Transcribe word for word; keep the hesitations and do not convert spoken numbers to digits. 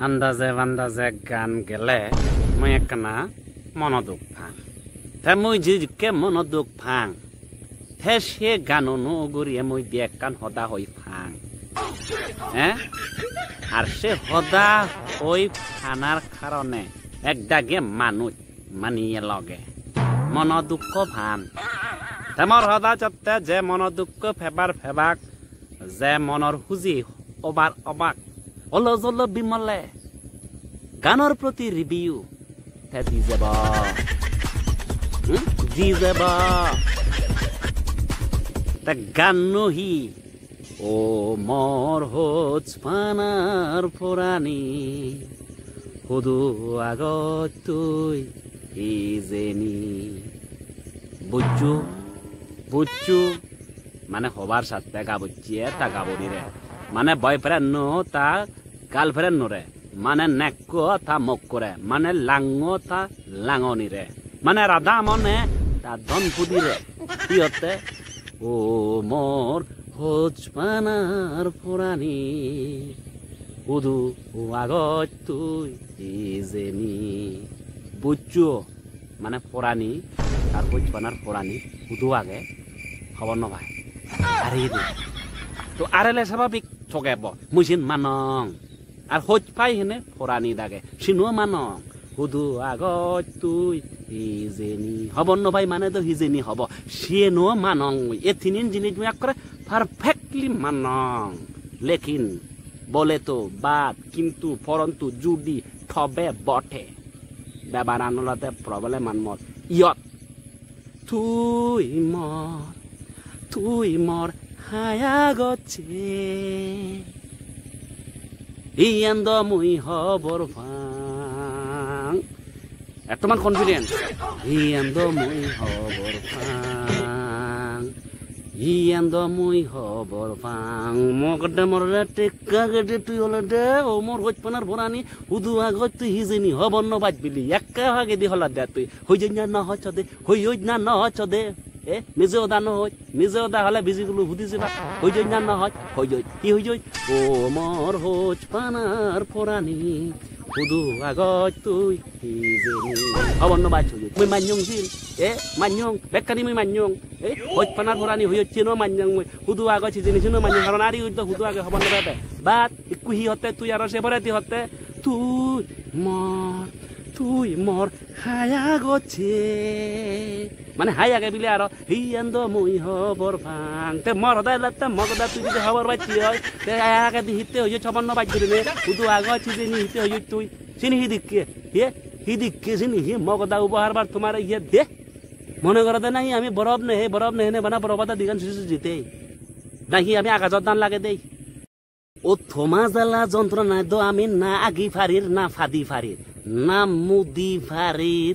Andaje bandaje gan gele mui ekkana mono duk pang. Te mui jidikke mono duk pang, te se ganano uguriye mui di ekkan hoda hoi pang. Eh? Ar se hoda hoi panar karone ek dagi manuj maniye loge mono dukko pan. Te mor hoda jotte je mono dukko pebar pebak, je monor huji obar obak, olo jolo bimole ganor proti review te di jebo. Hmm? Di jebo. Te ganno hi? O mor hojpanar porani, hudu agoj tui hijeni? Bujjo, bujjo, mane hobar satte gabucche ta gabunire, mane boyfriend no ta girlfriend nore, mane nekko ta mokkore, mane lango ta langonire, mane radha mone ta don pudire. Hi hotte? O mor hojpanar porani, hudu agoj tui hijeni? Bujjo? Mane porani, tar hojpanar porani hudu age, hobor no pai. Are idu. To arele sababik toge bo. Mui sin manong. Ar hoj pai hene porani dage. Sinuo manong. Hudu agoj tui hijeni? Hobor no pai mane do hijeni hobo. Siye nuo manong mui. E tinin jinis mui ekkore perfectly manong. Lekin, bole to, but, kintu, porontu, judi, tobe, bote. Bebaran olode problem an mor iyot. Tui mor, tui mor haya gocche. Iyan do mui hobor pang. Ettoman confidence. Iyan do mui hobor pang. Iyan do mui hobor pang. Mogede morede tekka gede tui olode o mor hojpanar porani hudu agoj tui hijeni hobor no paj bili. Ekka hagedi holode tui. Hojoj na no hoj hode, hojoj na no hoj hode. E, mije hoda no hoj, mije hoda hole biji gulo hudi jeba. Hojoj na no hoj, hojoj. Hi hojoj? O mor hojpanar porani, hudu agoj tui hijeni? Hobor no paj hojoj. Mui manyong sin. E, manyong. Bekkani mui manyong. E, hojpanar porani hojoj sino manyong mui. Hudu agoj hijeni sino manyong. Karon ari uddo hudu age hobor no pebe. But, ikku hi hotte tui aro se poredi hotte? Tui mor, tui mor haya gocche. Mane hai age bile aro, iyan do mui hobor pang. Te mor hoda elatte mo hoda tui jodi hobor pacche oi, te hai age di hitte oye hobor no paj gurinei, hudu agoj hijeni hitte oye tui. Sini hi dikke? Ye? Hi dikke sini? Ye mo hoda ubohar bar tomare ye de? Mone gorode nahi ami borof nei, borof nei ne bana borof ada digan suji suji te. Nahi ami agajot dan lage dei. O toma jala jontronai do ami na agi parir, na padi parir, na mudi parir.